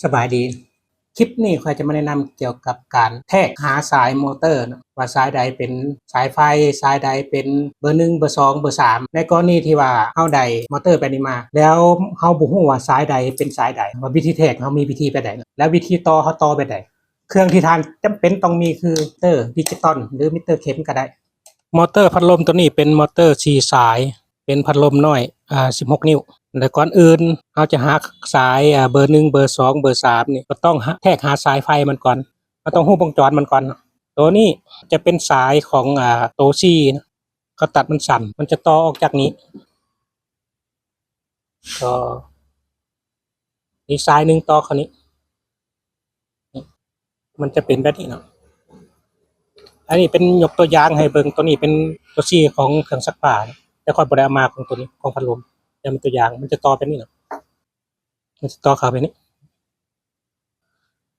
ສະບາຍດີ. ຄລິບນີ້ຂ້ອຍຈະມາແນະນຳກ່ຽວກັບການແທກຫາສາຍມໍເຕີເນາະ ວ່າສາຍໃດເປັນສາຍໄຟ, ສາຍໃດເປັນເບີໜຶ່ງ, ເບີສອງ, ເບີສາມ. ໃນກໍລະນີທີ່ວ່າເຮົາໄດ້ມໍເຕີແບບນີ້ມາ ແລ້ວເຮົາບໍ່ຮູ້ວ່າສາຍໃດເປັນສາຍໃດ, ວ່າວິທີແທກເຮົາມີວິທີແບບໃດ ແລ້ວວິທີຕໍ່ເຮົາຕໍ່ແບບໃດ. ເຄື່ອງທີ່ທ່ານຈຳເປັນຕ້ອງມີຄືເຕີດິຈິຕອນ ຫຼືມິເຕີເຂັມກໍໄດ້. ມໍເຕີພັດລົມໂຕນີ້ເປັນມໍເຕີສີ່ສາຍ ເປັນພັດລົມນ້ອຍ ອາ ສິບຫົກນິ້ວ. ແລະ ກ່ອນອື່ນເຮົາຈະຫາສາຍ ອາ ເບີໜຶ່ງ, ເບີສອງ, ເບີສາມນີ້ ກໍຕ້ອງຫາ ແທກຫາສາຍໄຟມັນກ່ອນ. ເຮົາຕ້ອງຮູ້ວົງຈອນມັນກ່ອນ. ໂຕນີ້ຈະເປັນສາຍຂອງ ອາ ໂຕສີ່ນະ, ເຂົາຕັດມັນສັ້ນ ມັນຈະຕໍ່ອອກຈາກນີ້ ຕໍ່ ອີກສາຍໜຶ່ງຕໍ່ເຂົ້ານີ້ ມັນຈະເປັນແບບນີ້ເນາະ. ອັນນີ້ເປັນຍົກຕົວຢ່າງໃຫ້ເບິ່ງ, ຕົວນີ້ເປັນຕົວຊີຂອງເຄື່ອງຊັກຜ້າ, ແຕ່ຂ້ອຍບໍ່ໄດ້ເອົາມາຂອງຕົວນີ້ ຂອງພັດລົມ, ແຕ່ເປັນຕົວຢ່າງ, ມັນຈະຕໍ່ແບບນີ້ເນາະ, ມັນຈະຕໍ່ເຂົ້າແບບນີ້.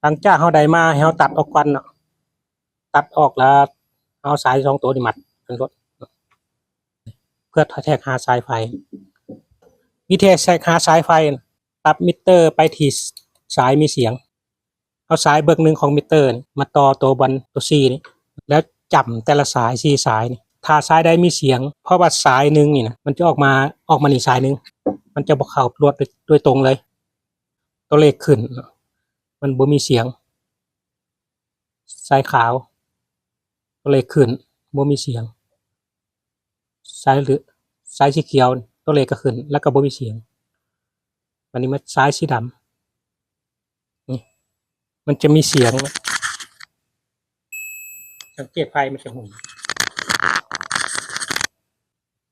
ຫຼັງຈາກເຮົາໄດ້ມາ ໃຫ້ເຮົາຕັດອອກກ່ອນເນາະ, ຕັດອອກແລ້ວເອົາສາຍສອງຕົວນີ້ມັດກັນໂລດ ເພື່ອແທກຫາສາຍໄຟ. ວິທີແທກຫາສາຍໄຟ ປັບມິເຕີໄປທີ່ສາຍມີສຽງ. ເອົາສາຍເບີໜຶ່ງຂອງມິເຕີນີ້ມາຕໍ່ຕົວບ່ອນຕົວຊີນີ້ ແລ້ວຈ້ຳແຕ່ລະສາຍ ສີ່ສາຍນີ້. ຖ້າສາຍໃດມີສຽງ, ເພາະວ່າສາຍໜຶ່ງນີ້ນະ ມັນຈະອອກມາ, ອອກມານີ້ສາຍໜຶ່ງ, ມັນຈະບໍ່ເຂົ້າລວດໂດຍ, ໂດຍຕົງເລີຍ. ຕົວເລກຂຶ້ນ, ມັນບໍ່ມີສຽງ. ສາຍຂາວ, ຕົວເລກຂຶ້ນ, ບໍ່ມີສຽງ. ສາຍເຫຼືອ, ສາຍສີຂຽວ, ຕົວເລກກໍຂຶ້ນ ແລ້ວກໍບໍ່ມີສຽງ. ບັດນີ້ມາສາຍສີດຳ ນີ້ ມັນຈະມີສຽງ. ສັງເກດໄຟມັນຈະຫຸ່ງ,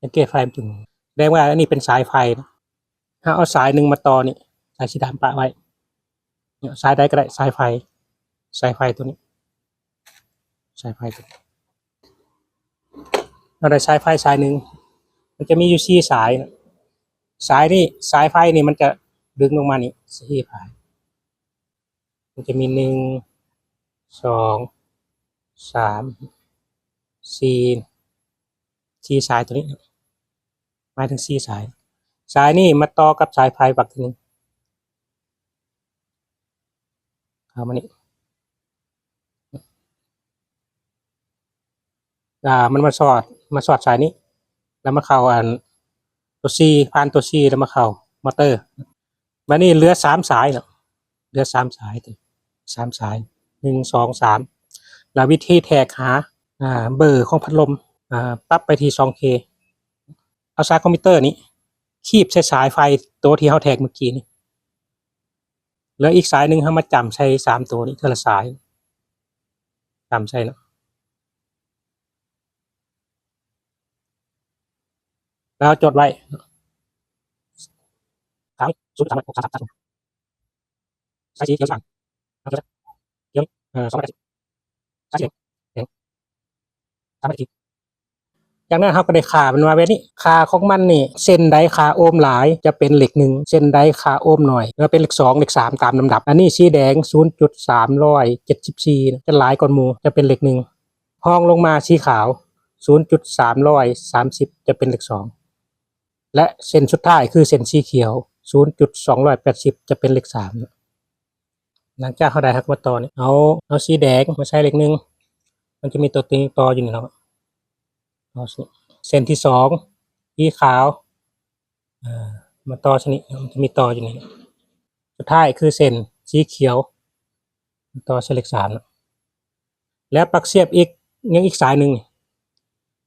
ສັງເກດໄຟມັນຈະຫຸ່ງ. ແສດງວ່າອັນນີ້ເປັນສາຍໄຟນະ. ເຮົາເອົາສາຍໜຶ່ງມາຕໍ່ນີ້, ສາຍສີດຳປະໄວ້. ສາຍໃດກໍໄດ້, ສາຍໄຟ, ສາຍໄຟຕົວນີ້. ສາຍໄຟຕົວນີ້ ເຮົາໄດ້ສາຍໄຟສາຍໜຶ່ງ, ມັນຈະມີຢູ່ສີ່ສາຍ. ສາຍນີ້, ສາຍໄຟນີ້ມັນຈະດຶງລົງມານີ້ສີ່ສາຍ. ມັນຈະມີໜຶ່ງ ສອງ ສາມ ສີ່ ສີ່ສາຍຕົວນີ້, ໝາຍເຖິງສີ່ສາຍ. ສາຍນີ້ມາຕໍ່ກັບສາຍໄຟບັກທີໜຶ່ງ. ເຂົ້າມານີ້ ອາ ມັນມາສອດ, ມາສອດສາຍນີ້ ແລ້ວມາເຂົ້າອັນຕົວຊີ, ຜ່ານຕົວຊີ ແລ້ວມາເຂົ້າມໍເຕີ. ບັດນີ້ເຫຼືອສາມສາຍເນາະ, ເຫຼືອສາມສາຍ, ສາມສາຍ ໜຶ່ງ ສອງ ສາມ. ແລ້ວວິທີແທກຫາ ອາ ເບີຂອງພັດລົມ, ອາ ປັບໄປທີ່ສອງເຄ. ເອົາສາຍຄອມພິວເຕີນີ້ ຄີບໃສ່ສາຍໄຟໂຕທີ່ເຮົາແທກເມື່ອກີ້ນີ້. ແລ້ວອີກສາຍໜຶ່ງເຮົາມາຈ້ຳໃສ່ສາມໂຕນີ້ເທື່ອລະສາຍ, ຈ້ຳໃສ່ເນາະ ແລ້ວເຮົາຈົດໄວ້. ຂາວສູນຈຸດສາມ ສາຍສີຂຽວສາມ ຂຽວ ເອີ ສອງຮ້ອຍແປດສິບ ສາຍສີແດງ ແດງ ສາມຮ້ອຍແປດສິບ. ຈາກນັ້ນເຮົາກໍໄດ້ຄ່າມັນມາແບບນີ້. ຄ່າຂອງມັນນີ້ ເສັ້ນໃດຄ່າໂອມຫຼາຍຈະເປັນເລກໜຶ່ງ, ເສັ້ນໃດຄ່າໂອມໜ້ອຍຈະເປັນເລກສອງ ເລກສາມ ຕາມລຳດັບ. ອັນນີ້ສີແດງ ສູນຈຸດສາມຮ້ອຍເຈັດສິບສີ່ ຈະຫຼາຍກ່ອນໝູ່ ຈະເປັນເລກໜຶ່ງ. ຮອງລົງມາສີຂາວ ສູນຈຸດສາມຮ້ອຍສາມສິບ ຈະເປັນເລກສອງ ແລະ ເສັ້ນສຸດທ້າຍຄືເສັ້ນສີຂຽວ ສູນຈຸດສອງຮ້ອຍແປດສິບ ຈະເປັນເລກສາມ. ຫຼັງຈາກເຮົາໄດ້ຮັກມາຕໍ່ນີ້ ເອົາ ເອົາສີແດງມາໃສ່ເລກໜຶ່ງ, ມັນຈະມີຕົວຕິງຕໍ່ຢູ່ນີ້ເນາະ. ເອົາເສັ້ນທີສອງ ສີຂາວ ເອີ ມາຕໍ່ຊະນີ້ ມັນຈະມີຕໍ່ຢູ່ນີ້. ສຸດທ້າຍຄືເສັ້ນສີຂຽວ ມາຕໍ່ໃສ່ເລກສາມເນາະ. ແລ້ວປັກສຽບອີກ ຍັງອີກສາຍໜຶ່ງ.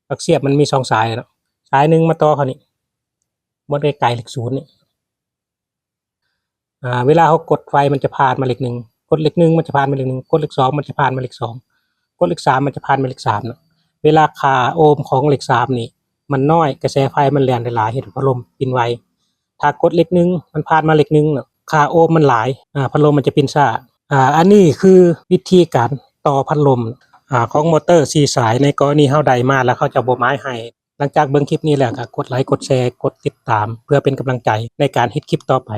ປັກສຽບມັນມີສອງສາຍເນາະ, ສາຍໜຶ່ງມາຕໍ່ເຂົ້ານີ້ ບ່ອນໃກ້ໆເລກສູນນີ້. ອາ ເວລາເຮົາກົດໄຟມັນຈະຜ່ານມາເລກໜຶ່ງ, ກົດເລກໜຶ່ງມັນຈະຜ່ານມາເລກໜຶ່ງ, ກົດເລກສອງມັນຈະຜ່ານມາເລກສອງ, ກົດເລກສາມມັນຈະຜ່ານມາເລກສາມເນາະ. ເວລາຄ່າໂອມຂອງເລກສາມນີ້ມັນນ້ອຍ, ກະແສໄຟມັນແລ່ນໄດ້ຫຼາຍ, ເຮັດໃຫ້ພັດລົມປິ່ນໄວ. ຖ້າກົດເລກໜຶ່ງ ມັນຜ່ານມາເລກໜຶ່ງເນາະ, ຄ່າໂອມມັນຫຼາຍ, ອາ ພັດລົມມັນຈະປິ່ນຊ້າ. ອາ ອັນນີ້ຄືວິທີການຕໍ່ພັດລົມ ອາ ຂອງມໍເຕີສີ່ສາຍ ໃນກໍລະນີເຮົາໄດ້ມາແລ້ວເຂົາເຈົ້າບໍ່ໝາຍໃຫ້. ຫຼັງຈາກເບິ່ງຄລິບນີ້ແລ້ວ ກໍກົດໄລ, ກົດແຊ, ກົດຕິດຕາມ ເພື່ອເປັນກຳລັງໃຈໃນການເຮັດຄລິບຕໍ່ໄປ.